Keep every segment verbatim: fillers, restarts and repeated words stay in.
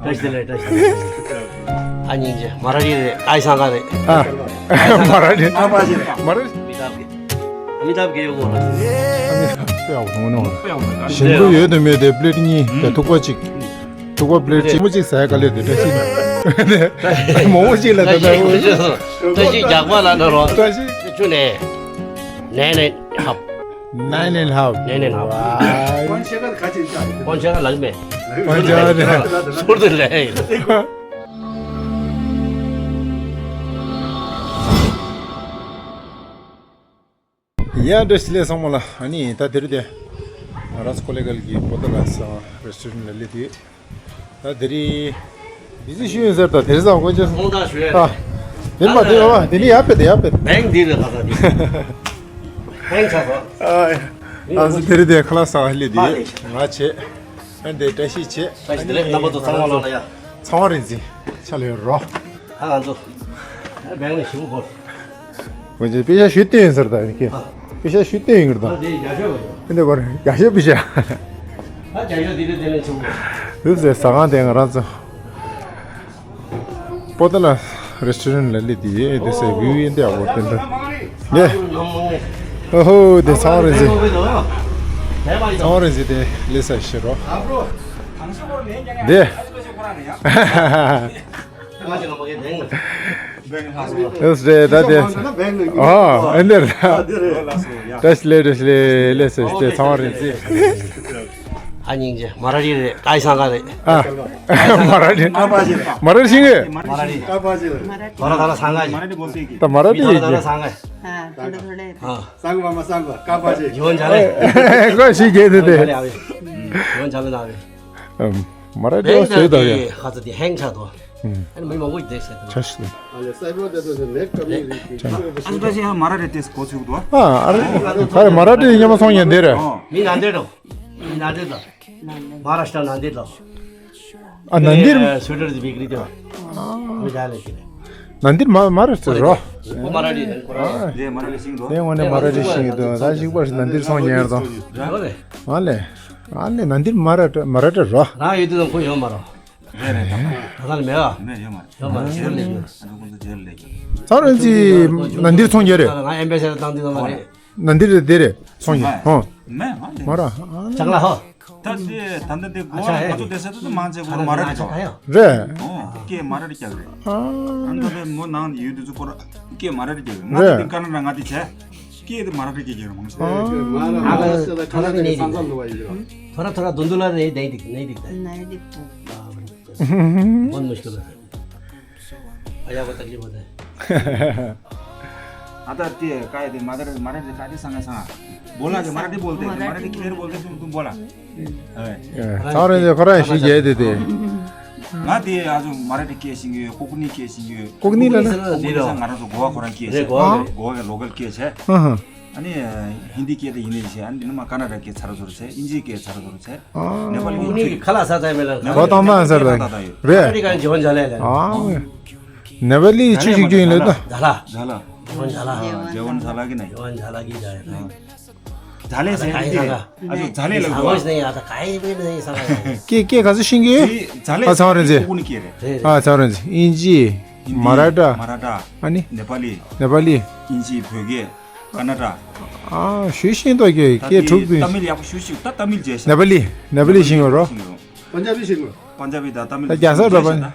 བཀྲ་ཤིས་བདེ་ལེགས། བཀྲ་ཤིས་བདེ་ལེགས། ཨ་སྙིང་རྗེ། མ་ར་རི་རེད། ཨའི་སང་ག་རེད། ཨ། མ་ར་རི། མ་ར་རི། ཨ་མི་ཐབ་ཀྱི། ཨ་མི་ཐབ་ཀྱི་ཡོད་གོ། ཞིམ་པོ་ཡོད་དུ་མེད་དེ་པླེ་ཊི་གཉིས་དེ་ཐུག་པ་གཅིག་ཐུག་པ་པླེ་ཊི་གཅིག་མོ་གཅིག་ཟ་ཡ་དཀའ་ལས་དེ་བཀྲ་ཤིས་ན། མོ་མོ་གཅིག་ལ་ད་ལྟ་བཀྲ་ཤིས་རྒྱག་པ་ལ་འགྲོ་རོགས། བཀྲ་ཤིས་ཆུ་ནས། ནས་ནས་ཧབ། Nine and half. Nine and half. Why? One share ka khachi cha. One share ka lagme. One share. Sur de le. ཡ་བཀྲ་ཤིས་བདེ་ལེགས་ཚང་མ་ལ། ཨ་ནི་ད་དེ་རིང་དེ་ང་རང་ཚོ་ཀོ་ལེ་གལ་གྱི་པོ་ཏ་ལ་ས་རེ་སི་ཊོ་རན་ལ་སླེབས་དུས། ད་དེ་རིང་བི་ཟི་ཞུ་ཡིན་ཟེར། ད་དེ་རིང་ཚང་དགོས་ཅེས་ཁོང་ད་ཞུ་ཡ། ཨ། དེ་མ་དེ་ཨ་དེ་ནི་ཡ་པེ་དེ་ཡ་པེ། བེང་འདི་རེད་ད་ད་འདི། བེང་ཆགས་སོང་། ཨ་ང་ཚོ་དེ་རིང་དེ་ཁ་ལག་ཟ་བ་སླེབས་དུས་ང་བྱེད། ཨ་འདི་བཀྲ་ཤིས་བྱེད། བཀྲ་ཤིས་བདེ་ལེགས། རྣམ་པ་ཚོ་ཚང་མ་ལོག་ལ་ཡ། ཚང་མ་རིན་ཆེན་ཆ་ལས་རོ། ཨ་ང་ཚོ་བེང་ནས་ཞུ་དགོས། ང་ཚོ་པེ་ཤ་ཞུ་བསྟན་ཡིན་ཟེར་ད་ཡིན་ཀྱི། པེ་ཤ་ཞུ་བསྟན་ཡིན་ཀྱི་ད། ཨ་དེ་ཡ་ཤོད་བ། འདི་བར་ཡ་ཤོད་པེ་ཤ། ཨ་ཡ་ཤོད་དེ་རེད་དེ་ནས་ཆུང་གོ། ཡོད་ཟེར་ཟ་ཁང་དེ་ང་རང་ཚོ། པོ་ཏ་ལ་རེ་སི་ཊོ་རན་ལ་སླེབས་དུས་དེ་སའི་བིའུ་ཡིན་དེ་ཨ་བོར་དེ་འདྲ། ནས། ཨོ་ཧོ་དེ་ཚང་རེ་ཟེར། ཚང་རེ་ཟེར་དེ་སླེབས་ས་ཤེས་རོགས། དེ། ཨེ་སི་རེད་ད་དེ། ཨ་ཨེ་འདིར་ད། བཀྲ་ཤིས་བདེ་ལེགས། བཀྲ་ཤིས་བདེ་ལེགས། ལས་སེ་སྟེ་ཚང་བ་རེད་ཟེ། ཨ་སྙིང་རྗེ། མ་ར་རི་རེད། ཀའི་སང་ག་རེད། ཨ། མ་ར་རི། མ་ར་རི་ཤིང་གི། མ་ར་རི། མ་ར་རི་ལ་སང་ག་ཡིན། ད་མ་ར་རི་ཡིན་གྱི། ཨ། ཐོ་ལེ་ཐོ་ལེ། ཨ། སང་ག་མ་སང་ག་ཀ་པ་ཅི། ཡོན་ཇ་ལེ། ཀ་ཤི་གེ་དེ་དེ། ཡོན་ཇ་ལེ་ན་རེད། མ་ར་ཏི་བ་སོས་དང་ཡ། ཁ་ཚ་དེ་ཧེང་ཆགས་དོ། ཨ་ནི་མི་མང་པོ་ཞིག་བསྡད་ཟེར་དོ། ཆ་ཤི། ཨ་ལེ་སའི་པོ་དེ་ཚོ་ནེ་ཀ་མི་རིགས་ཀྱི་ཨ་ནི་པ་ཤི་ཧ་མ་ར་ཏི་ཏེས་གོ་ཚུགས་དོ། ཨ་ཨ་རེ་ཁ་རེ་མ་ར་ཏི་ཉམས་སོང་ཡན་དེ་རེད། མི་ན་དེ་རོ། མི་ན་དེ་དང་། མ་ར་ཤི་ཏྲ་ན་དེ་དང་། ཨ་ན་དེ་རེད། སུ་ཏྲ་དེ་བི་ཀ་རི་དེ། མི་ད་ལེ་ཀི་རེད། ན་དེ་མ་མ་ར་ཏི་རོ། ཁོ་མ་ར་ཏི་རེད་ཁོ་ར། དེ་མ་ར་ཏི་ཤིང་དོ། དེ་ངོ་ནས་མ་ར་ཏི་ཤིང་དོ། ད་ཞིག་པར་ན་དེ་སོང་ཡན་དོ། རོ་རེད། ཨ་ལེ། ཨ་ནི་ན་འདིར་མ་ར་ཏྲ་མ་ར་ཏྲ་རོ། རང་ཡོད་དུས་ཙམ་ཁོ་ཡོད་མ་རོ། རེད་རེད། ད་ལྟ་ལ་མེད་ཨ། མེད་ཡོད་མ་རེད། ཡོད་མ་རེད། ཟེར་ལས་ཡོད། ཨ་ནི་ཁོང་ཚོ་རྗེས་ལས་ཀྱི། ཚང་རེན་ཙི་ན་འདིར་ཚོང་རྒྱག་རེད། ང་ཨེམ་བེ་སེ་ཌར་བཏང་དུས་ཙམ་མ་རེད། ན་འདིར་དེ་རེད་ཚོང་རྒྱག་ཧོ། མེད་ང་ལས། མ་ར། ཅང་ལ་ཧོ། ད་དེ་ད་ལྟ་དེ་གོ་ཨ་ང་ཚོ་དེ་ས་ད་དུ་མང་ཆེ་གོ་མ་ར་ཏྲ་རེད། ཨོ་ཀེ་མ་ར་ཏྲ་རྒྱག་རེད། ཨ་ད་ལྟ་མོ་ནང་ཡོད་དུས་ཚོ་ཁོ་ར་ཀེ་མ་ར་ཏྲ་རྒྱག་རེད། ང་དེ་ཀ་ན་ཌ་ང་དེ་བྱས། ཀེ་དེ་མ་ར་ཏྲ་རྒྱག་རེད་མང་ཆེ། ང་ལ་ཁ་ལག་ཁ་ལག་ནས་ནས་རེད། ཐོ་ར་ཐོ་ར་དུན་དུ་ལ་ནས་ནས་འདུག་ནས་འདུག་ད། ནས་འདུག་ད། མོན་མུཤ་ཀིལ། ཨ་ཡ་གོ་ད་ལི་མོ་ད། ཨ་ད་དེ་ཀ་ཡ་དེ་མ་ད་ར་མ་ར་ཏྲ་ཀ་དེ་སང་ང་སང་ང་། बोला के मराठी बोलते हैं, मराठी क्लियर बोलते हैं, तुम तुम बोला। ཚང་རེ་ཁོ་རང་ཞིག་རྒྱལ་དེ་དེ། ང་དེ་ཨ་ཟུ་མ་ར་ཏྲ་སྐད་ཤེས་ཀྱི་ཡོད། ཀོ་ཀུ་ནི་སྐད་ཤེས་ཀྱི་ཡོད། ཀོ་ཀུ་ནི་ལ་ན། ཀོ་ཀུ་ནི་ས་ང་རང་ཚོ་གོ་བ་ཁོ་རང་སྐད་ཤེས། གོ་བ་གོ་བ་ལོ་ཀལ་སྐད་ཤེས། ཨ་ནི་ཧིན་དི་སྐད་དེ་ཡིན་ལེ་ཤེས། ཨ་ནི་མ་ཀ་ན་ཌ་སྐད་ཚར་ཚོར་ཤེས། ཨིན་ཇི་སྐད་ཚར་ཚོར་ཤེས། ནེ་པ་ལི་ཀོ་ཀུ་ནི་གི་ཁ་ལག་ས་ཚ་མེ་ལ་ན། གོ་ཏང་ཏང་ཟེར་ལ་རེད། ཨ་ནི་གང་ཇི་ཧོན་ཇ་ལེ་ལེ། ཨ་ནེ་པ་ལི་ཆུ་ཞིག་ཅུ་ཡིན་ལེ་ད། ཇ་ལ། ཇ་ལ། ཇི་ཧོན་ཇ་ལ། ཇི་ཧོན་ཇ་ལ་གི་ན་ཇི་ཧོན་ཇ་ལ་གི་ཇ་ཡ་ན། ཇ་ལེ་ཟེར་ཏེ། ཨ་ཅོ་ཇ་ལེ་ལ་གོ། ཀེ་ཀེ་ག་ཚོད་ཤེས་ཀྱི། ཇ་ལེ། ཨ་ཚང་རེད་ཟེར། ཨ་ཚང་རེད་ཟེར། ཨིན་ཇི། མ་ར་ཏྲ། མ་ར་ཏྲ། ཨ་ནི། ནེ་པ་ལི། ནེ་པ་ལི། ཨིན་ཇི། བོད་སྐད། ཀ་ན་ཌ། ཨ་ཞུ་ཤེས་འདུག་ཀྱི་ཀེ་དྲུག་པི། ཏ་མིལ་ཡག་པོ་ཞུ་ཤེས་ད། ཏ་མིལ་བྱས་ཤག་ནེ་པ་ལི། ནེ་པ་ལི་ཤེས་ཀྱི་རོ། པན་ཇ་བི་ཤེས་ཀྱི། པན་ཇ་བི་དང་ཏ་མིལ། ད་རྒྱ་ས་ར་པན།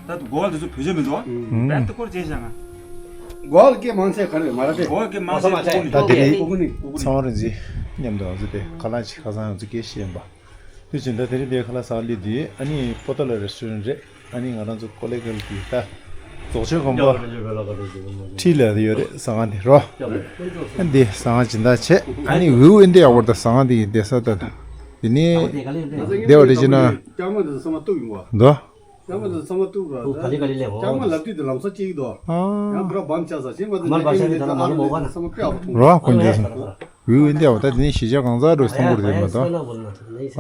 ད་གོ་བ་དེ་ཚོ་བོད་ཆས་མི་འདུག་ཨ། ཨུམ། རྦད་དེ་སྐོར་བྱས་བཞག་ང་། གོ་བ་ལ་སྐད་མང་ཆེ་ག་རེ་མ་ར་ཏྲ། གོ་བ་སྐད་མང་ཆེ་ཀོ་ཀུ་ནི། ད་དེ་རིང་ཀོ་ཀུ་ནི། ཚང་རེ་ཟེར་མཉམ་དུ་ང་ཚོ་དེ་ཁ་ལག་ཅིག་ཁ་སང་ང་ཚོ་སྐད་བཤད་ཡིན་པ། དེ་བཞིན་ད་དེ་རིང་དེ་ཁ་ལག་ཟ་སླེབས་དུས་ཨ་ནི་པོ་ཏ་ལ་རེ་སི་ཊོ་རན་རེད། ཨ་ནི་ང་རང་ཚོ་ཀོ་ལེ་གལ་གྱི་ད་རྫོགས་ཆེན་དགོན་པ་འཁྲིས་ལ་ཡོད་རེད་ཟ་ཁང་དེ་རོ། ཨ་འདི་ཟ་ཁང་སྦྱིན་བདག་བྱས། ཨ་ནི་ཝིའུ་ཨེ་འདི་ཡག་པོ་རེད། ད་ཟ་ཁང་དེ་ཡི་བསྡད་ས་ད་དེ་ནི་བསྡད་པ་རེད་ཅེ་ན། འདུག་ཡང་མ་དུ་ཚང་མ་གཏུག་ར། ད་ཀྱང་མ་ལབ་དུས་དུ་ལམ་སང་གཅིག་དོ། ཡང་བུ་ར་བམ་ཆགས་ས་ཞིག་མ་དུ་མར་ནས་བ་ཤ་ཀིང་ནས་ད་ལ་མ་ལུ་མོ་ག་ན་ཚང་མ་དཔེ་ཡག་པོ་མཐོང་། རོ་ཁོང་རྒྱལ་སོང་། ཝིའུ་ཨེ་འདི་ཡག་པོ། ད་དེ་ནས་གཞིས་ཆགས་གང་ཟག་རུ་སོང་དགོས་རེད་མ་གཏོགས། ང་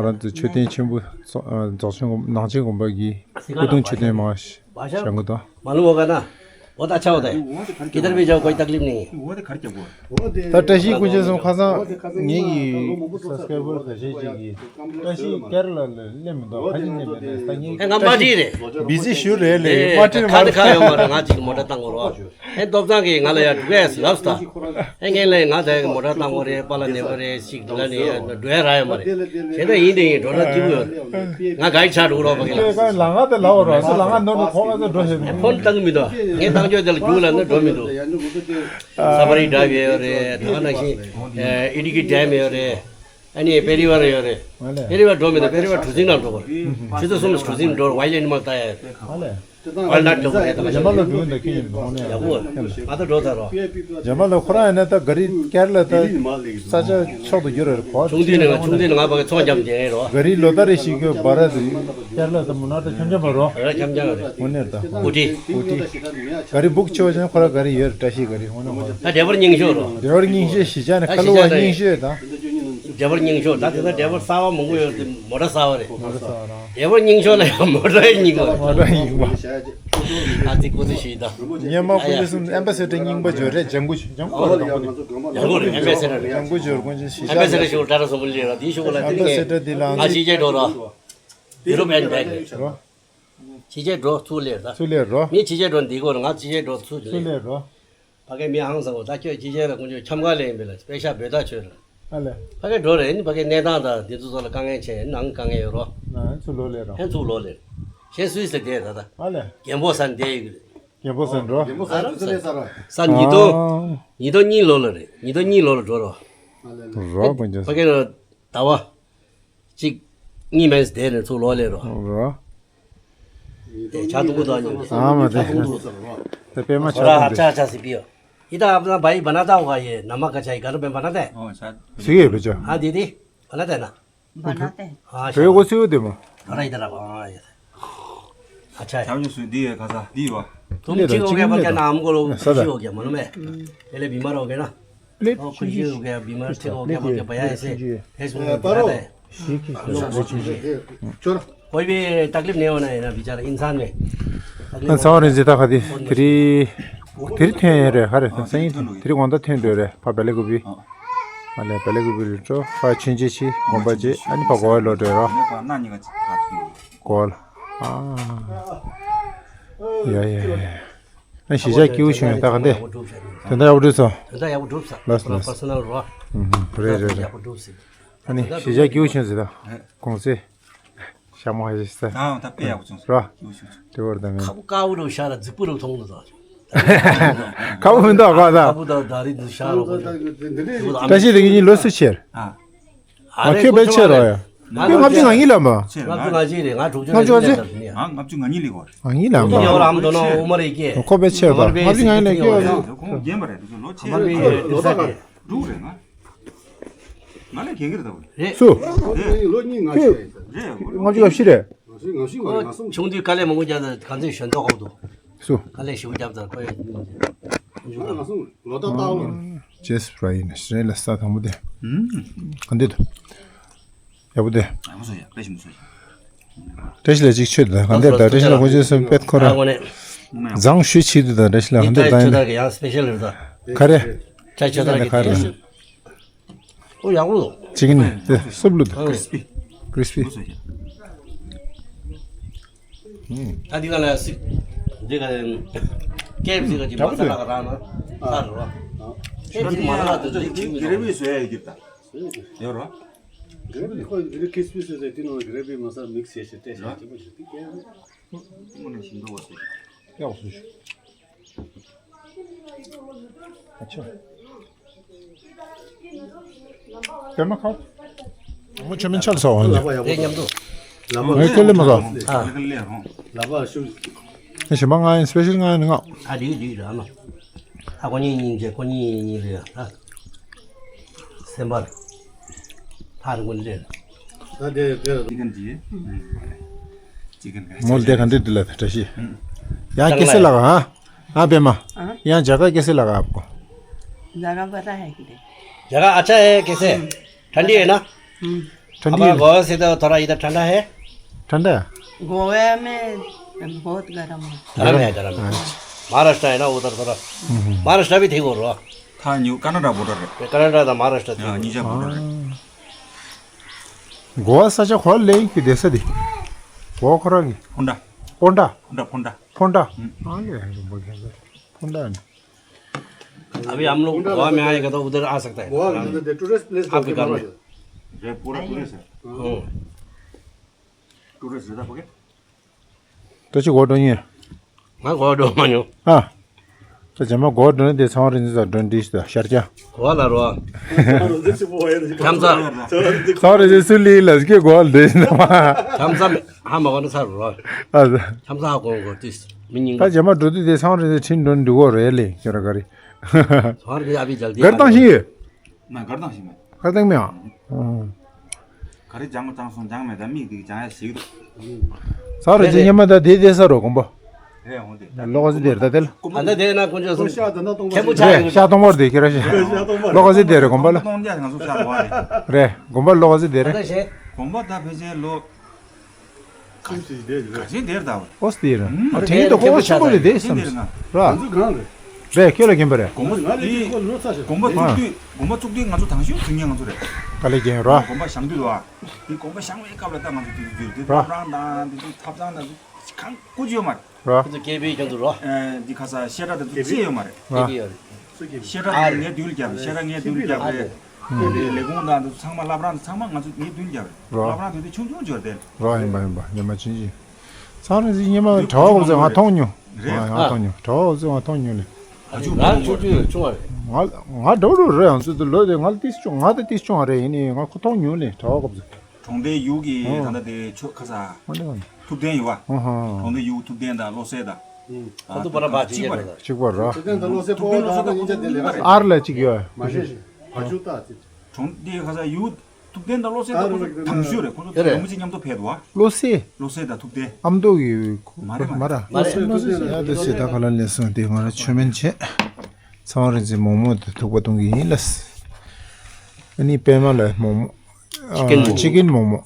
རང་ཚོ་མཆོད་རྟེན་ཆེན་པོ་རྫོགས་ཆེན་དགོན། ནང་ཆེན་དགོན་པ་གི་སྐུ་གདུང་མཆོད་རྟེན་མ་བཞེངས་གི་འདུག་མ་ལུ་མོ་ག་ན། वो तो अच्छा होता है। किधर भी जाओ, कोई तकलीफ नहीं है। वो तो खर्चा वो। ད་བཀྲ་ཤིས་སྐུ་མཁྱེན་གསུམ། ཁ་སང་ངེད་ཀྱི་སབ་སི་ཀ་རའི་བར་ཁ་ཤས་ཅིག་གིས་བཀྲ་ཤིས་ཀེ་ར་ལ་ལ་སླེབས་མི་འདུག་ཕ་གི་སླེབས་མི་འདུག་ད་ངེད་ཨེ་ང་མ་བྲིས་རེད། བི་ཟི་ཞུ་རེད་ལེ། ཨེ་མ་བྲིས་ཁ་མ་ཁ་ཡོད་མ་རེད། ང་ཅིག་མོ་ཊ་བཏང་དགོས་རོགས། ཨེ་ཏོག་ཙམ་གྱིས་ང་ལ་ཡར་འགྲོ་གས་ལབ་སོང་། ཨེ་ངས་ལས་ང་དེ་མོ་ཊ་བཏང་དགོས་རེད། པཱ་ལགས་ནད་པ་རེད། ཅིག་འདི་ལ་ནས་འགྲོ་ཡ་རག་ཡོད་མ་རེད། བྱས་ཙང་ཡིན་དེ་ཡིན། འགྲོ་ན་སྐྱིད་པོ་ཡོད་རེད། ང་ག་ཡི་ཆ་འགྲོ་རོགས་ཕ་གི་ལ། ལ་ང་དེ་ལ་འོ་རོགས་སུ་ལ་ང་ནོར་ནས་ཁོ་ང་ཚོ་འགྲོ་ཤེས་མི་ཕོན་བཏང་གི་མི་འདུག་ངས་བཏང་ཆོག་དེ་ལ་རྒྱུགས་ལ་ནི་འགྲོ་མི་འདུག་ས་ཕ་རི་ཌའིབ་ཡོད་རེད། ད་ག་ནང་བཞིན་ཨེ་ཨི་ཌི་ཀི་ཌེམ་ཡོད་རེད། ཨ་ནི་པེ་རི་ཝར་ཡོད་རེད། པེ་རི་ཝར་འགྲོ་མི་འདུག་པེ་རི་ཝར་གྲུ་གཟིངས་ནང་འགྲོ་དགོས་རེད། ཆུ་ཚོད་གསུམ་གྲུ་གཟིངས་འགྲོ། ཝའིལ་ཌ་ཨེ་ནི་མལ་ལྟ་ཡ་ཡོད་རེད། ཝའིལ་ཌ་ལབ་དགོས་རེད། ད་ག་ནང་བཞིན་རྒྱ་མ་ལ་འགྲོ་གི་འདུག་ཁྱེད་ཡིན་འགྲོ་ནས་ཡག་པོ་ང་ད་འགྲོ་ཚར་རོགས། རྒྱ་མ་ལ་ཁོ་རང་ཡིན་ན་ད་ག་རི་ཀེ་ར་ལ་ད་ས་ཆ་མཆོག་ཏུ་གྱུར་རེད་གོ། ཆུང་དུས་ནས་ང་ཆུང་དུས་ནས་ང་ཕ་གི་ཚོང་རྒྱབ་མཁན་རེད་རོ། ག་རི་ལོ་ལྟར་རེ་ཞིག་གི་བ་ར་དུ་ཀེ་ར་ལ་ད་མུ་ན་ད་འཆམ་འཆམ་པ་རོ། ར་འཆམ་འཆམ་རེད། དངོས་གནས་ད། ཨུ་ཊི། ཨུ་ཊི། ག་རི་བུག་ཆོག་ཅན་ཁོ་ར་ག་རི་ཡོད་རེད། བཀྲ་ཤིས་ག་རི་འོ་ན་ཧོ། ད་ཌ་རའི་ཝར་རྙིང་ཤོས་རོ། ཌ་རའི་ཝར་རྙིང་ཤོས་གཞིས་ཆགས་ནས་ཁ་ལོ་བ་རྙིང་ཤོས་ད། ཌ་རའི་ཝར་རྙིང་ཤོས་ད། དེ་ད་ཌ་རའི་ཝར་གསར་བ་མང་པོ་ཡོད་དེ་མོ་ཊ་གསར་བ་རེད། མོ་ཊ་གསར་བ་རང་། ཌ་རའི་ཝར་རྙིང་ཤོས་ལ་ཡང་མོ་ཊ་ཡང་རྙིང་པ་རེད། མོ་ཊ་རྙིང་པ། ཨ་ཙི་ཀོ་ཙི་ཤི་ད། ཉེ་མ་ཀུ་ལི་སུམ་ཨེམ་བྷ་སེ་ཌར་རྙིང་པ་འབྱོར་རེད། ལྗང་གུ་ལྗང་གུ་རེད། ལྗང་གུ་རེད། ཨེམ་བྷ་སེ་ཌར་རེད། ལྗང་གུ་འབྱོར་དགོན་ཆེན་གཞིས་ཆགས་ཨེམ་བྷ་སེ་ཌར་ཞུ་ད་ར་སོང་པོ་ལེ་ར་དེ་ཞུ་གོ་ལ། ཨེམ་བྷ་སེ་ཌར་འདི་ལ་ང་ཕྱི་རྒྱལ་འགྲོ་ར། ཡུ་རོབ་ཨེན་བྷེག་རེད། རོ། ཕྱི་རྒྱལ་འགྲོ་ཚུར་སླེབས་ད། ཚུར་སླེབས་རོ། མི་ཕྱི་རྒྱལ་འགྲོ་འདི་གོ་ལ་ང་ཕྱི་རྒྱལ་འགྲོ་ཚུར་ཚུར་སླེབས། སླེབས་རོ། ཕ་གའི་མི་ཧང་སང་གོ་ད་ཁྱོད་ཕྱི་རྒྱལ་ལ་ཁོང་ཚོས་འཁྱམ་ག་ལེན་པས་ལ་པེ་ཤ་བོད་ད་ཆོས་ར། ཨ་ལེ། ཕ་གའི་འགྲོ་རེད། ནི་ཕ་གའི་གནས་སྟངས་དང་འདི་ཚོ་ཚོ་ལ་དཀའ་ངལ་ཆེ་ནང་དཀའ་ངལ་ཡོད་རོ། ཨ་ཚུར་ལོག་སླེབས་རོ། ཧན་ཚུར་ལོག་སླེབས། གཞན་སུད་སི་ལ་བསྡད་ད་ད། ཨ་ལེ། རྒན་པོ་ས་ནས་བསྡད་ཡོད་གི་རེད། རྒན་པོ་ས་ནས་འགྲོ། རྒན་པོ་ས་ནས་ཚུར་སླེབས་ས་རོ། ས་ཉིས་སྟོང་། ཨ། ཉིས་སྟོང་གཉིས་ལོ་ལ་རེད། ཉིས་སྟོང་གཉིས་ལོ་ལ་འགྲོ་རོ། ཨ་ལེ་ལེ། རོ་དགོན་ཆེན། ཕ་གའི་ལ་ཟླ་བ། གཅིག་གཉིས་མིན་དེ་ནས་ཚུར་ལོག་ལེ་རོ། རོ། དེ་ཆ་དུ་གུ་དང་ཉིན་ཨ་མ་དེ། དེ་པད་མ་ཆ་ཁོ་ར་དུ་ཧ་ཅ་ཆ་སི་པིའོ། ཡི་ད་ཨ་པ་ན་བ་ཡི་བ་ན་ད་ཧོ་ག་ཡེ་ན་མ་ཀ་ཆ་ཡི་ག་རུ་པེ་བ་ན་ད། ཨོ་ཆ། སི་ཡེ་བེ་ཅ། ཨ་དེ་དེ་བ་ན་ད་ན། བ་ན་ད། ཨ་བེ་གོ་སི་ཡོ་དེ་མ། ཨ་ར་ཡི་ད་ར་བ་ཨ་ཡེ། ཨ་ཆ་ཡེ། ཆ་ཉུ་སུ་དེ་ཡེ་ག་ས་དེ་ཡོ། དུམ་ཅི་ཧོ་ག་བ་ག་ན་ཨམ་གོ་ལོ་ཤི་ཧོ་ག་མ་ནུ་མེ། དེ་ལེ་བི་མ་རོ་ག་ན། ཨོ་ཁུ་ཤི་ཡོད་ག་བི་མར་ཐེ་གོ་ག་བ་ག་བ་ཡ་ཨེ་སེ་ཧེ་སུ་ནི་པ་རོ། ཤི་ཁི་ཤི་ཁི་ཤི། कोई भी तकलीफ नहीं होना है ना बेचारा इंसान में। तकलीफ कोई भी नहीं होना है। དེ་རི་ཐོན་ཡོད་རེད། ཧ་རེ་ད་སང་ཉིན་དེ་རི་དགོང་དག་ཐོན་འགྲོ་རེད། ཕ་བེ་ལེ་ཀུ་པི། ཨ་ལེ་བེ་ལེ་ཀུ་པི་རི་ཀྲོ་ཕ་ཆུན་ཅེ་ཆི་དགོན་པ་ཅེ་ཨ་ནི་ཕ་གོ་བ་ལོ་འགྲོ་རོ། གོ་ལ། ཨ་ཡ་ཡ་ཡ། ཨ་གཞིས་ཆགས་སྐྱིད་པོ་བྱུང་ཡོད་ད་ག་འདི། དོན་དག་ཡག་པོ་འགྲུབ་སོང་། དོན་དག་ཡག་པོ་འགྲུབ་ས། ལགས་སོ་ལགས་སོ། པར་སོ་ནལ་རོ། ཨུམ་རེད་རེད་རེད། ཡག་པོ་འགྲུབ་སོང་། ཨ་ནི་གཞིས་ཆགས་སྐྱིད་པོ་བྱུང་ཟེར་ད། གོང་ཚེ། ཞྭ་མོ་ཧ་ཞིག་ས། ཨ་ད་དཔེ་ཡག་པོ་བྱུང་སོང་། རོ། སྐྱིད་པོ་བྱུང་སོང་། དེ་བར་ད་ངས། ཁ་བོ་དཀར་པོ་རུ་ཤ་ར་རྫིག་པོ་རུ་མཐོང་འདུག་ད། ཁ་བོ་མི་འདུག་ག་ད། ཁ་བོ་ད་ད་རི་འདི་ཤ་ར་བོ་ད། བཀྲ་ཤིས་ལགས་ཁྱེད་གཉིས་ལོ་སུ་ཆེར། ཨ། ཨ་ཁྱོད་དཔེ་ཆེ་རོ་ཡ། ཁྱོད་ལྔ་བཅུ་ང་གཉིས་ལབ་པ། ལྔ་བཅུ་ང་གཅིག་རེད། ང་དྲུག་ཅུ་ང་གཅིག་ང་གཅིག་ང་ལྔ་བཅུ་ང་གཉིས་ལབ་པ། ང་གཉིས་ལབ་པ། ཁོ་ལྔ་བཅུ་ང་གཉིས་ལབ་ཁྱོད་ལྔ་བཅུ་ང་གཉིས་ལབ་ཁྱོད། ཁོང་རྒན་པ་རེད། དུས་ཚོད་ལོ་ཆེ་རེད། དྲུག་རེད་ང་། ང་ལས་རྒན་གྱི་རེད་ད། རེད། སུ། ལོ་གཉིས་ང་ཁྱོད་རེད། ལྔ་བཅུ་ང་བཞི་རེད། ང་གསུམ་ང་གསུམ་ང་གསུམ། ཆུང་དུས་དཀའ་ལས་མང་པོ་རྒྱག་ད་གང་ཚེ་གཞོན་ཐོག་ཧོབ་ཏུ། སུ། དཀའ་ལས་ཞེ་པོ་རྒྱབ་ད་ཁོ་ཡ། ང་གསུམ་ལོ་ད་ལྟ་བ། ཅེས་ར་ཡིན་ཞེས་ལ་ས་དང་པོ་དེ། ག་འདི་དུ། ཡག་པོ་དེ། ཡག་པོ་བཟོ་ཡ་དཔེ་ཞིམ་བཟོ་ཡ། བཀྲ་ཤིས་ལགས་གཅིག་ཆོད་དང་ག་འདིར་དང་བཀྲ་ཤིས་ལགས་དཀོན་མཆོག་གསུམ་དཔེ་ཁོ་ར། ཨ་ངོ་ནས། བཟང་ཞུ་ཆེད་དུ་དང་བཀྲ་ཤིས་ལགས་ག་འདིར་དང་ནས། ཁ་རེ། ཅ་ཆོད་དང་གི་ཁ་རེ། དེ། ཨོ་ཡག་པོ་འདུག་ཅི་གི་ནི་དེ་སུབ་ལུ་དང་། ཀྲིས་པི། ཀྲིས་པི། ད་འདི་ག་ལ་སི། འདི་ག་ཀེབ་སི་ག་ཅི་མ་ས་ལ་ག་ར་ན་ས་རུ་བ། ཀེབ་སི་མ་ལ་དུ་འདི་ཅི་མི་འདུག་ཡོད་རོ། འདི་ནང་ཀྲིས་པི་སི་ཟེར་དེ་ནང་ཀྲིས་པི་མ་ས་མིག་སི་བྱས་ཤིག་ཏེ་ཤིག་ཅི་མ་ཞིག་ཏེ་ཀེབ་སི། ཡག་སུ་ཞུ། ཨ་ཆོ། པད་མ་ཁ། མོ་ཆོ་མིན་ཆལ་སོ་འོན་ལ། དེ་མཉམ་དུ། ངས་ཀུན་ལེ་མ་ཟ། ཨ། ལ་པ་ཤུ། ངས་ཞིམ་པ་ང་ཡིན་སི་པེ་ཤལ་ང་ཡིན་ང་། ཨ་ལི་ལི་ལ་མ། ཨ་ཁོ་གཉིས་གཉིས་རེད། ཁོ་གཉིས་གཉིས་རེད་ཨ། སེམས་པ། ཐར་ཀུན་ལེ། ད་དེ་དེ་ཅི་གན་ཅི། ཅི་གན་ག་མོལ་དེ་ག་འདི་འདི་ལ་བཀྲ་ཤིས། ཡང་སྐྱེ་སྲིད་ལ་ག་ཧ། हाँ बेमा। हाँ? यहाँ जगह कैसे लगा आपको? जगह पता है किधर? जगह अच्छा है, कैसे? हम्म। ठंडी है ना? हम्म। ठंडी हमारा है। गोवा से तो थोड़ा इधर ठंडा है। ठंडा है? गोवा में बहुत गर्म है। गर्म है, गर्म है। हाँ। महाराष्ट्र है ना उधर थोड़ा। महाराष्ट्र भी ठीक हो रहा। था न्यू कनाडा बॉर्डर है। कनाडा था महाराष्ट्र ठीक हो। हाँ, नीचे बॉर्डर है। गोवा सा चा खोल ले कि देसा दी। गोवा खोरा की। फोंडा। फोंडा। फोंडा, फोंडा। फोंडा। हम्म। हाँ, ये है, बढ़िया है। फोंडा है। अभी हम लोग गोवा में आएगा तो उधर आ सकता है। गोवा में तो टूरिस्ट प्लेस आपके घर में। ये पूरा टूरिस्ट है। हम्म। टूरिस्ट रहता पके? तो ची गोवा डोनिए। ང་གོ་འགྲོ་མ་མྱོང་། ཨ། ད་རྗེས་མ་གོ་འགྲོ་ནི་དེ་ཚང་རིན་ཆེན་ས་འགྲོ་འདི་ཞིག་ད་ཤར་ཀྱང་། གོ་ལ་རོ། ཁམས་ས། ཚང་རིན་ཆེན་སུ་ལི་ལ་སྐྱེ་གོ་ལ་འདི་ཞིག་ད་མ། ཁམས་ས་མེ་ཧ་མ་གོ་ན་ས་རོ། ཨ་ཟ། ཁམས་ས་ཧ་གོ་གོ་ཏིས་མི་ཉིང་། ད་རྗེས་མ་འགྲོ་དུས་དེ་ཚང་རིན་ཆེན་ཁྲིན་འགྲོ་འདི་གོ་རེད་ལེ་ཁྱོད་ར་ག་རེ། ཚང་རིན་ཆེན་ཨ་བི་ཇལ་དི་གར་བཏང་ཤིང་ཡོད། ན་གར་དང་ཞིག་མེད། གར་དང་མེད་ཨང་། ག་རེ་ལྗང་མ་བཏང་སོང་ལྗང་མེད་ད་མིག་དེ་ལྗང་ཡ་ཞིག་འདུག་ས་རུ་ཅི་ཉི་མ་ད་དེ་དེ་ས་རུ་དགོན་པ། རེད་འོང་དེ་ད་ལོ་ག་ཟི་དེར་ད་དེ་ལ། ད་ལྟ་དེ་ན་དཀོན་མཆོག་གསུམ་མཁན་པོ་ཆགས་ཡོད། ཤ་སྟོང་བར་དེ་ཁྱེད་ར་ཤ། ལོ་ག་ཟི་དེར་དགོན་པ་ལ། སྟོང་བརྒྱ་ང་ཚོ་ཤ་དོ་བ་རེད། རེད་དགོན་པ་ལོ་ག་ཟི་དེར། ད་ལྟ་ཞེས། དགོན་པ་ད་ཕལ་ཆེར་ལོ། ག་ཚོད་དེར་ད། ཨོ་སྟེ་ར། ཨ་རེ་ཁྱེད་ཉིད་དུ་ཁོ་བོ་ཆེན་པོ་རེད་དེ་བསམ། ར། ང་ཚོ་གང་རེད། རེད་ཁྱོད་ལ་རྒན་པ་རེད། དགོང་མོ་འདི་དགོང་མོ་བཙུགས་དུས་ང་ཚོ་དང་ཤོས་དུས་ངན་ང་ཚོ་རེད། དཀའ་ལས་རྒན་ར། དགོང་པ་བཞེངས་དུས་ར། འདི་དགོང་པ་བཞེངས་པའི་སྐབས་ལ་ད་ང་ཚོ་དུས་དུས་དུས་ར། ཐབ་རང་དང་འདི་དུས་ཐབ་ཚང་དང་འདི་གང་ཀུ་ཅི་ཡོད་མ་རེད། ར། ཁོ་ཚོ་སྐད་འབོད་ཀྱང་འདུག་ར། ཨེ་འདི་ཁ་ས་བཤད་གྲྭ་དང་འདི་ཅི་ཡོད་མ་རེད། སྐད་འབོད་ཡོད་རེད། བཤད་གྲྭ་དང་ངས་མདུན་ལ་རྒྱབ་རེད་བཤད་གྲྭ་ངས་མདུན་ལ་རྒྱབ་རེད། ལས་ཁུངས་དང་འདི་ཚང་མ་བླ་བྲང་དང་ཚང་མ་ང་ཚོ་ངས་མདུན་རྒྱབ་རེད། ར། བླ་བྲང་དེ་དུས་ཆུང་ཆུང་འབྱོར་དེ། ར་ཡིན་པ་ཡིན་པ་ཉི་མ་ཆུང་ཆུང་། ཚང་རིང་ཟིག་ཉི་མ་གྲྭ་བ་སྐབས་སུ་ང་མཐོང་མྱོང་། རེད། ང་ང་མཐོང་མྱོང་གྲྭ་བ་སྐབས་སུ་ང་མཐོང་མྱོང་ལེ། ང་ཆུང་ཆུང་བ་རེད། ང་ང་འགྲོ་འགྲོ་རེད་ཡང་ཚོད་དུ་ལོ་དེ་ང་ལ་ཏིས་ཆུང་ང་ད་ཏིས་ཆུང་བ་རེད་ཡིན་ནི་ང་ཁོ་མཐོང་མྱོང་ལེ་གྲྭ་བ་སྐབས་སུ། གྲོང་སྡེ་ཡུག་གི་ཨོ། ད་ལྟ་དེ་ཆོ་ཁ་ས། ཨོ་ནི་ཨོ་ནི། ཐུབ་བསྟན་ཡོད་བ། ཨོ་ཧོ། གྲོང་སྡེ་ཡུག་ཐུབ་བསྟན་དང་བློ་གསལ་དང་། ཁོ་ཚོ་པ་ར་པ་གཅིག་རེད། གཅིག་པ་ར། ཐུབ་བསྟན་དང་བློ་གསལ་པོ་ད་ང་གཉིས་ཆ་དེ་ལས་ཀ་རེད། ཨར་ལ་གཅིག་ཡོད། མ་ཤེས་ཤེས་བ་ཆུ་ཏ་ཅི། གྲོང་སྡེ་ཁ་ས་ཡུག་ཐུབ་བསྟན་དང་བློ་གསལ་དང་ཁོ་ཚོ་དང་ཤོས་རེད་ཁོ་ཚོ་ཡོད་རེད། ལོ་མི་གཅིག་མཉམ་དུ་ཕེབས་འདུག་བ། བློ་གསལ། བློ་གསལ་དང་ཐུབ་བསྟན། ཨ་མདོ་གི། མ་རེད་མ་རེད། མ་རེད། བློ་གསལ་བློ་གསལ་ཡ་དེ་སེ་ད་ག་ལ་ལས་སོང་དེ་ང་རང་ཆོས་མེད་བྱས། ཚང་རིན་ཆེན་མོག་མོག་དེ་ཐུག་པ་གཏོང་གི་ཡིན་ལ། ཨ་ནི་པད་མ་ལ་མོག་མོག་ཅི་ཀེན་མོག་མོག་ཅི་ཀེན་མོག་མོག་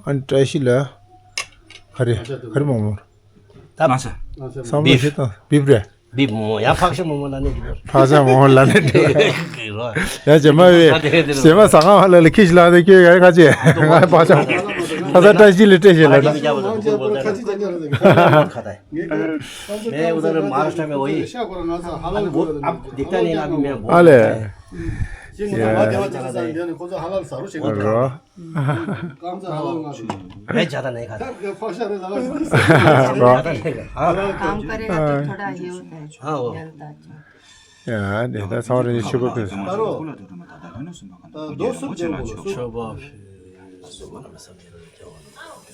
ཨ་ནི་བཀྲ་ཤིས་ལ། ག་རེ་ག་རེ་མོག་མོག་ད་མ་ས། བསམ་བློ་བྱེད་དང་བིབ་རེད། བིབ་མོག་མོག་ཡང་ཕག་ཤ་མོག་མོག་ལ་ནི་འགྲིག་ཕག་ཤ་མོག་མོག་ལ་ནི་འགྲིག་རོ། ཡང་རྗེས་མ་བས་རྗེས་མ་ཟ་ཁང་བ་ལ་ལ་ཁྱི་ཞིག་ལ་དེ་ཁྱོད་ཡར་ཁ་ཆེ་ང་ཕག་ཤ་ཕག་ཤ་བཀྲ་ཤིས་ལ་སྤྲད་ཞེས་ལ་ན། ཁ་ཏ། मैं उधर महाराष्ट्र में वही। अभी वो, अब दिखता नहीं ना, अभी मैं बहुत। अरे। मैं ज्यादा नहीं खाता। ज्यादा नहीं खाता। काम करेगा तो थोड़ा ये होता है। हाँ, वो। हेल्थ अच्छा। ཡ་ནི་ད་ཚང་རིང་ཆུ་བབ་དེ། ད་རོ། ད་རྡོ་སུབ་དེ་མོ་སུབ། ཆུ་བབ།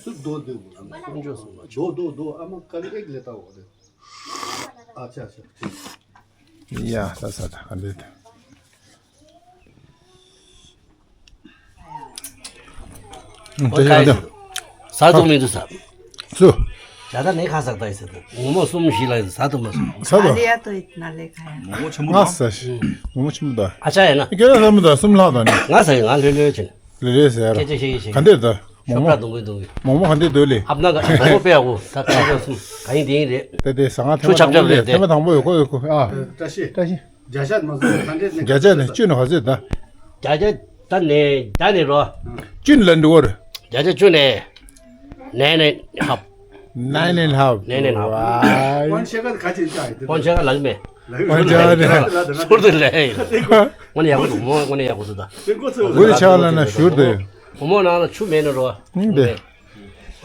སུབ་རྡོ་དེ་མོ། རྡོ་རྡོ་རྡོ་ཨ་མ་ཀ་ལི་ཨེག་ལེ་ཏ་འོ་དེ། ཨ་ཆ་ཆ། ཡ་ད་ས་ད་ག་འདི་དེ། ཟ་ཐུབ་མི་འདུག་ཟ། སུ། ज्यादा नहीं खा सकता इसे तो। मोमो सुम शीला सा तो मत। ས་ད། लिया तो इतना ले खाया। मोमो छमु ང་ཟ་ཤི། མོག་མོག་ཆེན་པོ་ད། अच्छा है ना। ཁྱེད་རང་ལ་མི་ད་སུམ་ལྷག་ད་ནི། ང་ཟ་ཡི་ང་ལྷོད་ལྷོད་ཆེ། ལེ་ལེ་ཟེར། སྐད་ཆ་བཤད་ཡི་ཆེ། ག་འདིར་ད། མོག་ཤོག་མོག་ཁྲ་དུང་གི་དུང་གི། མོག་མོག་ག་འདིར་སྡོད་ལེ། ཨབ་ན་ག་མོག་མོག་དཔེ་ཡག་པོ་ད་ཁ་ཤས་སུམ་ག་ཡིན་དེ་ཡིན་རེད། དེ་དེ་ཟ་ང་ཐེངས་མ་དང་པོ་ཡོད་ཐེངས་མ་དང་པོ་ཡོད་ཁོ་ཡོད་ཁོ་ཨ། བཀྲ་ཤིས། བཀྲ་ཤིས། བརྒྱ་ཆ་མ་ཟ་ཧན་ཌེ་ཌ་ནས་བརྒྱ་ཆ་ནས་བཅུ་ནས་ཧ་ཟེར་ད། བརྒྱ་ཆ་ད་ནས་ད་ནས་རོ། བཅུ་ནས་ལ་འགྲོ་བར། བརྒྱ་ཆ་བཅུ་ནས། ནས་ནས་ཧབ། ནས་ནས་ཧབ། ནས་ནས་ཧབ། ཝའི། ཧོན་ཤེ་ཀ་ག་ཅི་ཅི་ཧོན་ཤེ་ཀ་ལག་མེད། ཧོན་ཤེ་ཀ་ལག་མེད། ཟུར་དུ་ལས། ངོ་ནས་ཡག་པོ་འདུག་མོ་ངོ་ནས་ཡག་པོ་འདུག་ད། དགུ་ཆ་ལ་ན་ཞུར་དུ། མོ་མོ་ནང་ལ་ཆུ་མེད་ན་རོ། ནི་དེ། ང་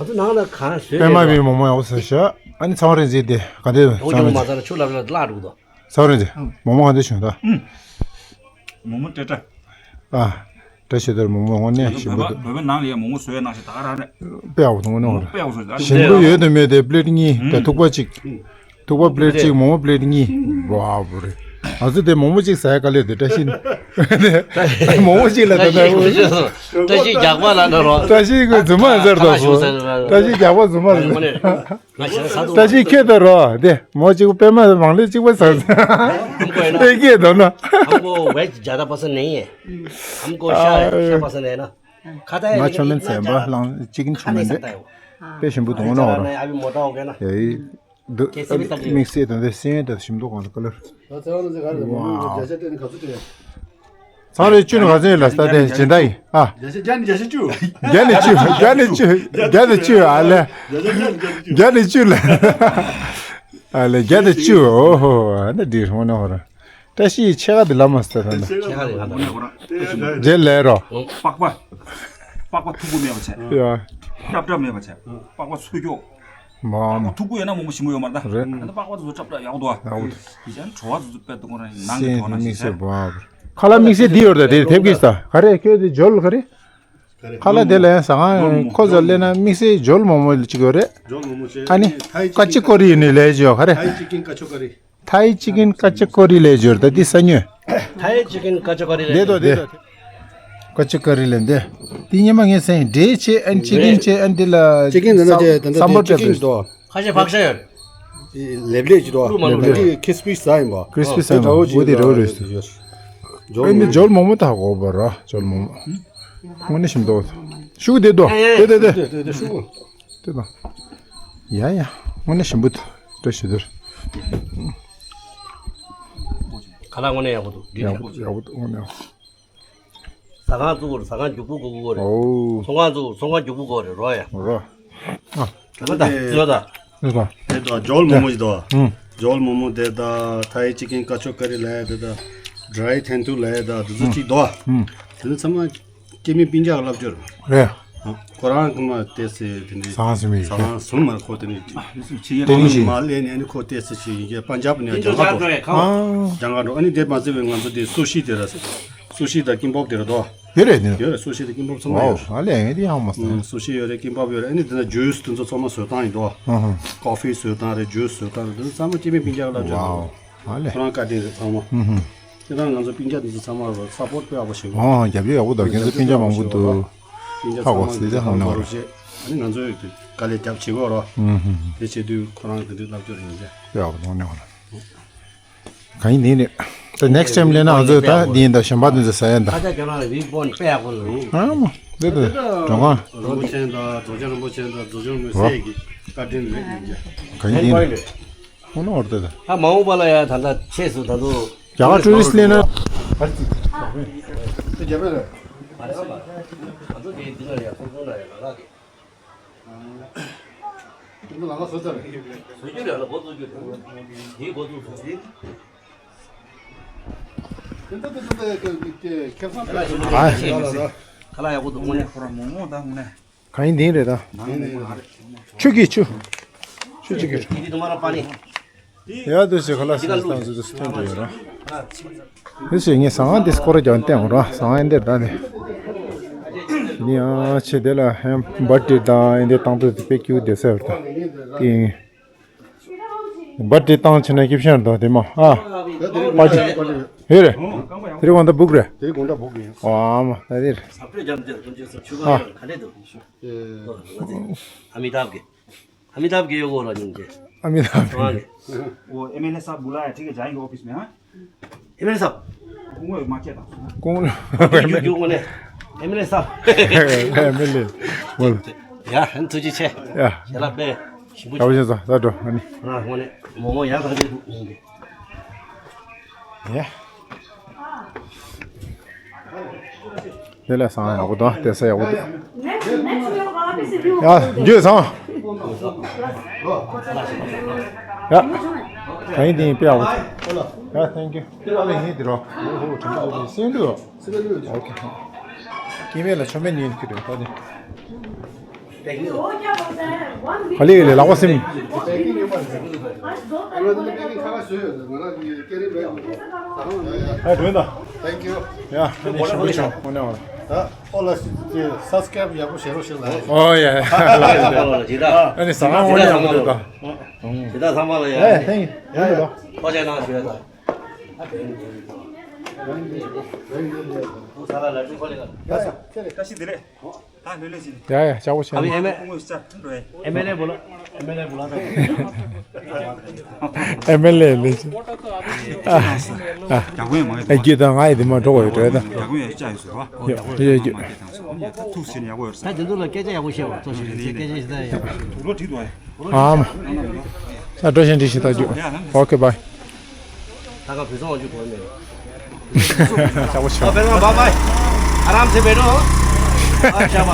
ཚོ་ནང་ལ་གང་བཟོས་པད་མ་བའི་མོ་མོ་ཡག་པོ་ཟ་ཤ། ཨ་ནི་ཚང་རེ་མཛེས་དེ་ག་དེ་འོ་ཚང་ཅུང་མ་རེ་ཟ་ན་ཆུ་ལབ་ལ་བརླག་འགྲོ་གི་འདུག་ཚང་རེ་མཛེས། མོ་མོ་ག་དེ་བྱུང་ད། མོ་མོ་ཏྲེ་ཏྲ། ཨ། བཀྲ་ཤིས་དར་མོ་མོ་དངོས་གནས་ཞིམ་པོ་འདུག་བོད་པའི་ནང་ལ་ཡང་མོ་མོ་བཟོ་ཡ་ནང་བཞིན་ད་ག་རང་རེད། དཔེ་ཡག་པོ་འདུག་དངོས་གནས་ཧོ་རེད། དཔེ་ཡག་པོ་བཟོ་ཡ་ཞིམ་པོ་ཡོད་དུ་མེད་དེ་པླེ་ཊི་གཉིས་དེ་ཐུག་པ་གཅིག་ཐུག་པ་པླེ་ཊི་གཅིག་མོ་མོ་པླེ་ཊི་གཉིས། བ་བུ་རེད། ང་ཚོ་དེ་མོ་མོ་གཅིག་ཟ་ཡ་དཀའ་ལས་དེ་བཀྲ་ཤིས་ནི། མོ་མོ་གཅིག་ལ་ད་ད། བཀྲ་ཤིས་རྒྱག་པ་ལ་འགྲོ་རོགས། བཀྲ་ཤིས་ཁོས་རྫུན་མ་ཟེར་དོ་བཀྲ་ཤིས་རྒྱག་པ་རྫུན་མ་རེད། ང་ཞེ་ས་ས་དུ། བཀྲ་ཤིས་ཁྱོད་ད་རོ་དེ་མོ་གཅིག་པད་མ་མང་ལེ་གཅིག་པ་ཟ་ཟ། དེ་སྐད་དོ་ན། हमको वेज ज़्यादा पसंद नहीं है। हमको शा शा पसंद है ना। खाता है ང་ཆོ་མེན་ཚན་པ་ལང་ཅིག་ཆོ་མེན་དེ། དཔེ་ཞིམ་པོ་འདུག་ནོ་ར། अभी मोटा हो गया ना। ཡེ། འདུག་ཁྱེད་སེམས་ལྟ་གི་ཡོད། དམིགས་བསལ་དང་དེ་སེམས་ལྟ་ཞིམ་མདོག་གང་ལ་ཀ་ལར། ད་ཚེ་བ་ན་ཚེ་ག་རེ་ལ་མ་ནུ་བརྒྱ་ཆ་སྟེར་ནས་ག་ཚོད་སྟེར། ཚང་རེ་བཅུ་ནི་ག་ཚོད་ཡོད་ལ་ས་དེ་སྦྱིན་བདག་ཡིན་ཨ། བརྒྱ་ཆ་བརྒྱ་ནི་བརྒྱ་ཆ་བཅུ། བརྒྱ་ནི་བཅུ་བརྒྱ་ནི་བཅུ་བརྒྱ་ནི་བཅུ་ཨ་ལེ། བརྒྱ་ཆ་བརྒྱ་ནི་བརྒྱ་ཆ་བཅུ། བརྒྱ་ནི་བཅུ་ལ། ཨ་ལེ་བརྒྱ་ནི་བཅུ་ཨོ་ཧོ་ཨ་ནི་འདི་ཧོ་ནི་ཧོ་ར། བཀྲ་ཤིས་ཆེ་ག་དེ་ལ་མ་སྟེར་ཐོན་ན། ཁྱེད་ཀ་རེད་ང་དང་། རྗེས་ལས་རོ། པགས་པ། པགས་པ་མཐུག་པོ་མེད་པ་བྱས། ཡ། སྲབ་སྲབ་མེད་པ་བྱས། པགས་པ་ཚུ་སྐྱོ། མ་མ། མཐུག་པོ་ཡོད་ན་མང་པོ་ཞིམ་པོ་ཡོད་མ་རེད་ད། རེད། ད་པགས་པ་དེ་ཚོ་སྲབ་སྲབ་ཡག་པོ་འདུག་ཨ། ཡག་པོ་འདུག་ཡིན་ཙང་བྲོ་བ་དེ་ཚོ་དཔེ་འདུག་ཁོ་རང་ནང་གི་བྲོ་བ་ནང་བཞིན་བྱས། ཁ་ལག་དམིགས་བསལ་འདི་ཡོད་རེད་ད་དེ་ཕེབས་ཀྱི་ས་ག་རེ་ཁྱོད་དེ་ཇོལ་ག་རེ། ཁ་ལག་དེ་ལ་ཡང་ཟ་ཁང་ཁོ་ཚོ་སླེབས་ན་དམིགས་བསལ་ཇོལ་མོག་མོག་ཅིག་ཡོད་རེད། ཇོལ་མོག་མོག་ཅིག་ཨ་ནི་ཐའི་ཀ་ཅི་ཀོ་རི་ནས་ལས་ཅིག་ཡོད་ག་རེ། ཐའི་ཅི་ཀིན་ཀ་ཅོ་ཀ་རི། ཐའི་ཅི་ཀིན་ཀ་ཅོ་ཀོ་རི་ལས་སྦྱོར་ད་འདི་ས་ཉོས། ཐའི་ཅི་ཀིན་ཀ་ཅོ་ཀ་རི་ལས། འདི་དོ་འདི་དོ། ཀ་ཅོ་ཀ་རི་ལས་འདི། འདི་སྙེ་མ་ངས་ཟེར་འདྲེ་ཆེ་ཨན་ཅི་ཀིན་ཆེ་ཨན་འདི་ལ་ཅི་ཀིན་འདི་ན་ཆེ་ད་ད་སམ་བར་ཅི་ཀིན་དོ། ཁ་ཤས་ཕག་ཤ་ཡོད། ལེབ་ལེབ་ཅི་དོ། ལེབ་ལེབ། འདི་ཁིས་པིས་ཟ་ཡིན་པ། ཁིས་པིས་ཟ་ཡིན་པ། འོ་དེ་རོ་རེ་ཟེར། ཨན་འདི་ཇོལ་མོག་མོག་ད་གོ་བ་ར་ཇོལ་མོག་མོག་དངོས་གནས་ཞིམ་འདུག་ཤུགས་དེ་འདུག་དེ་དེ་དེ། དེ་དེ་ཤུགས། དེ་དང་། ཡ་ཡ། དངོས་གནས་ཞིམ་པོ་འདུག་བཀྲ་ཤིས་བདེ་ལེགས། ཁ་ལག་དངོས་གནས་ཡག་པོ་འདུག་འདི་ཡག་པོ་ཡག་པོ་འདུག་དངོས་གནས་ཡག་པོ། ཟ་ཁང་བཙུགས་ར་ཟ་ཁང་མགྱོགས་པོ་དགོས་ཀྱི་རེད། ཨོ། ཚོང་ཁང་བཙུགས་ཚོང་ཁང་མགྱོགས་པོ་དགོས་རེད་རོ་ཡ། རོ། ཨ། ད་ལྟ་ད་ལྟ་ད་ལྟ། དེ་དང་ཇོལ་མོག་མོག་ཅིག་དང་། ཨུ། ཇོལ་མོག་མོག་དེ་དང་ཐའི་ཅི་ཀིན་ཀ་ཅོ་ཀ་རི་ལ་དེ་དང་ཌ་རའི་ཐན་ཐུ་ལ་དང་དེ་ཚོ་གཅིག་དང་། ཨུ། དེ་ཚོ་ཚང་མ་སྐྱེ་དམན་སྤུན་ཀྱག་ལབ་རྒྱུ་རེད། རེད། ཁོ་རང་གི་མ་ཏེ་སེ་དེ་འདྲའི་ཟ་ཁང་ཟིན་པའི་ཟ་ཁང་ཟིན་མ་ཁོ་དེ་འདྲའི་དེ་ནི་ཞིག་མ་ལས་ནས་ནི་ཁོ་ཏེ་སེ་ཞིག་ཡིན་གྱི་པན་ཇབ་ནས་ལྗང་ཁ་འགྲོ། ལྗང་ཁ་འགྲོ། ཨ་ནི་དེ་མ་ཟད་པའི་ང་ཚོ་དེ་སུ་ཤི་དེ་ར་སུ་ཤི་དང་ཀིམ་པོབ་དེ་ར་དོ། ཡོད་རེད་དེ། ཡོད་རེད། སུ་ཤི་དང་ཀིམ་པོབ་ཚང་མ་ཡོད་རེད། ཨ་ལས་ངས་དེ་ཡང་མ་ཟ། སུ་ཤི་ཡོད་རེད། ཀིམ་པོབ་ཡོད་རེད། ཨ་ནི་དེ་ན་ཇུས་དེ་ཚོ་ཚང་མ་བཟོ་སྟངས་ཡིན་དོ། ཀོ་ཧྥི་བཟོ་སྟངས་རེད། ཇུས་བཟོ་སྟངས་རེད། དེ་ཚོ་ཚང་མ་སྐྱེ་དམན་སྤུན་ཀྱག་ལབ་བྱས་དོ། ཨ་ལས། ཁོ་རང་བཀའ་དྲིན་རེད་ཚང་མ། ཧུམ་ཧུམ། ཁྱེད་རང་ང་ཚོ་སྤུན་ཀྱག་འདི་ཚོ་ཚང་མ་རོ་སཔོར་དཔེ་ཡག་པོ་བྱེད་དགོས། ཨོ་རྒྱབ་སྐྱོར་ཡག་པོ་འདུག་ཁྱེད་ཚོ་སྤུན་ཀྱག་མང་པོ་འདུག་སྤུན་ཀྱག་ཚང་མ་འདི་ཚོ་ཧང་ནོ་རོ། ཨ་ནི་ང་ཚོས་དཀའ་ལས་རྒྱབ་བྱེད་དགོས་རོ། ཧུམ་ཧུམ། དེ་བྱེད་དུས་ཁོ་རང་གི་འདི་ལབ་སྐྱོར་ཡིན་ཟེར། དཔེ་ཡག་པོ་འདུག་ནས་ཧོ་ན། གང་ཡིན་དེ་རེད། དེ་ནེག་སི་ཊའིམ་སླེབས་ན་ང་ཚོས་ད་འདི་ཡིན་ད་གཞན་པ་འདི་ཚོ་ཟ་ཡ་ད། ཁ་ཆ་རྒྱ་ནག་ལ་རིག་པོ་དཔེ་ཡག་པོ་ལ། ཨ་མ་འདི་ད་གྲོང་ཁ། རིན་པོ་ཆེ་དང་རྫོགས་ཆེན་རིན་པོ་ཆེ་དང་རྫོགས་ཆེན་རིན་པོ་ཆེ་གི་བཀའ་དྲིན་རེད་ཡིན་གྱི། གང་ཡིན་དེ་རེད། ཁོང་ན་བར་དེ་ད། ད་མ་འོངས་པ་ལ་ཡང་ད་ལྟ་ཆེས་སུ་ད་དུང་། རྒྱ་གར་ཊུ་རི་སི་ཊི་སླེབས་ན། ཨ་རི་ཙི། ཨ་རི་ཙི། ང་ཚོ་དེ་འདི་ལ་ཡང་སོང་སོང་ན་ཡང་ལ་ལག་གི། ཁྱེད་ཚོ་ལ་ལ་བཟོ་ཚར་རེད། བཟོ་རྒྱུ་རེད་ལ་འགོ་བཟོ་རྒྱུ་རེད། དེའི་འགོ་བཙུགས་སོང་། ཁྱེད་ཚོ་ཁྱེད་ཚོ་ཁྱེད་ཚོ་ཁ་ལག་ཡག་པོ་འདུག་དངོས་གནས། ཁོ་རང་མོག་མོག་དང་དངོས་གནས། གང་ཡིན་དེ་རེད་ད། ཆུ་གི་ཆུ། ཆུ་གཅིག་གི་ཆུ། དེ་དུ་མ་ར་པ་ནི། ཡ་དུ་ཞིག་ཁ་ལག་སི་སི་ཏང་ཟུ་དུ་སི་ཏང་ཟུ་ཡོད་ར། དུ་ཞིག་ངས་ཟ་ཁང་དེ་སྐོར་ར་ཀྱང་བསྟན་འོང་ར་ཟ་ཁང་འདིར་ད་ནི། ནི་ཨ་ཆེ་དེ་ལ་ཧེམ་བར་ཏི་དང་ཨིན་དེ་བཏང་དུ་དེ་པེ་ཀྱུ་དེ་སེ་བར་ད། ཏིང་། བར་ཏི་བཏང་ཆེ་ན་སྐྱིབ་ཤང་དང་དེ་མ་ཨ། པ་ཏི། ཧེ་རེ། དེ་རིང་དགོང་དག་བུག་རེད། དེ་རིང་དགོང་དག་བུག་ཡིན། ཨ་མ་ད་དེ་རེད། ཨ་མི་ཏཱབ་གི། ཨ་མི་ཏཱབ་གི་ཡོད་གོ་ལ་ཉིན་གྱི། ཨ་མི་ཏཱབ་གི། वो एमएलए साहब बुलाया, ठीक है, जाएंगे ऑफिस में, हाँ? एमएलए साहब। कुंगो मार के था। कुंगो। क्यों, क्यों, उन्होंने एमएलए साहब। एमएलए। बोल। या, हम तुझे छे। या। चला बे। शिबू। अब ये जा, जा दो, अनि। हाँ, उन्होंने मोमो यहाँ खा दे तू। या। དེ་ལས་སང་ཡག་པོ་དང་དེ་ས་ཡག་པོ་དང་། ཡ་རྒྱུ་སང་། ཡ། གང་ཡིན་དེ་ཡིན་དཔེ་ཡག་པོ། ཡ་thank you། ཨ་ལེ་ཡིན་དེ་རོ། ཧོ་ཧོ་དྲན་པ་ཡོད་དེ་སེང་འདུག་ཨོ་ཁེ། སྐྱེ་དམན་ལ་ཆོ་མེད་ཉིན་ཁྱེར་རེད་ད་དེ། ག་ལེ་ག་ལེ་ལག་པ་སེམས། ཨ་འགྲོ་ད། Thank you. ཡ་ཨ་ནི་ཞུ་བ་ཆོག་ཨོ་ནེ་ཨོ། ད་ཨོ་ལ་ཞིག་ཅེ་སབ་སི་ཀ་རབ་ཡག་པོ་བྱེད་རོགས་ཞུ་ལ། ཨོ་ཡ་ཡ། ཨ་ནི་ཟ་ཁང་ཨོ་ནེ་ཡག་པོ་འདུག་ད། ཇི་ལྟར་ཚང་མ་ལ་ཡ། ཨེ་ཐེང་ཡ་ཡ། ཐོག་ཆེན་གནང་ཞུ་ཡ་ད། ཨ་བེ་ཡ། ཁོ་ས་ལ་ལ་ཏུ་ཁོ་ལེ་ག་ལ། ཡ་ཡ་ཁྱེད་རེད། བཀྲ་ཤིས་བདེ་ལེགས། ད་ལྷོད་ལྷོད་བྱས་ནས། ཡ་ཡ་ལྕགས་པོ་བྱས་ཨ་ནས། ཨེམ་ཨེ་ཨེམ་ཨེ་ལེ་བོ་ལ་ཨེམ་ཨེ་ལེ་བོ་ལ་ད། ཨེམ་ཨེ་ལེ་ལེ་ཅི། ཨ་ཨ་ཨ་རྒྱུ་དང་ང་ཡི་དེ་མ་འགྲོ་བ་ཡོད་དྲན་ད། ཡ་ཡ་ཡ། ད་དེ་ཚོ་ལ་སྐད་ཆ་ཡག་པོ་བཤད་པ་ཐུགས་ཞེ་ནས་སྐད་ཆ་ཞིག་ད་ཡག་པོ། ཨ་མ། ས་འགྲོ་བཞིན་འདི་ཞིག་ད་རྒྱུ། ཨོ་ཁེ་བྷའི། ད་ག་བུ་སོང་བ་རྒྱུ་གོ་མེད། ཤ་བོ་ཤ། ཨ་བེ་རོ་བྷའི་བྷའི། ཨ་རམ་སེ་བེ་རོ། ཨ་ཤ་བ།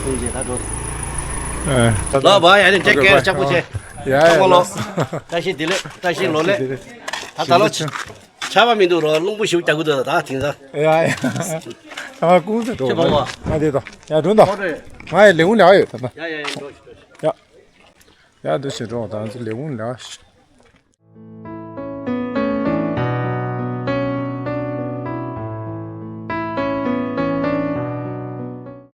ཁོང་ཅེ་ད་འགྲོ། ཨ། ལོ་བྷའི་ཨ་ནི་ཊེག་ཀེར་ལྕགས་པོ་ཆེ། ཡ་ཡ། ལོ། བཀྲ་ཤིས་བདེ་ལེགས། བཀྲ་ཤིས་ལོ་ལེགས། ད་ད་ལོ་ཆ་ཆར་པ་མི་འདུག་རོ། རླུང་བུ་ཞིག་རྒྱག་གི་འདུག་ད་དེང་སང་། ཡ་ཡ། ཨ་ཀུང་ཟེ་འགྲོ། ཁྱེད་བ་བ། ང་དེ་དང་ཡ་འགྲོ་འདུག་ང་ཡི་ལེའུ་ལ་ཡོད་ད་ད། ཡ་ཡ་ཡ་འགྲོ་ཤི་འགྲོ་ཤི། ཡ། ཡ་འདུག་ཞེས་འགྲོ་ད་ང་ཚོ་ལེའུ་ལ།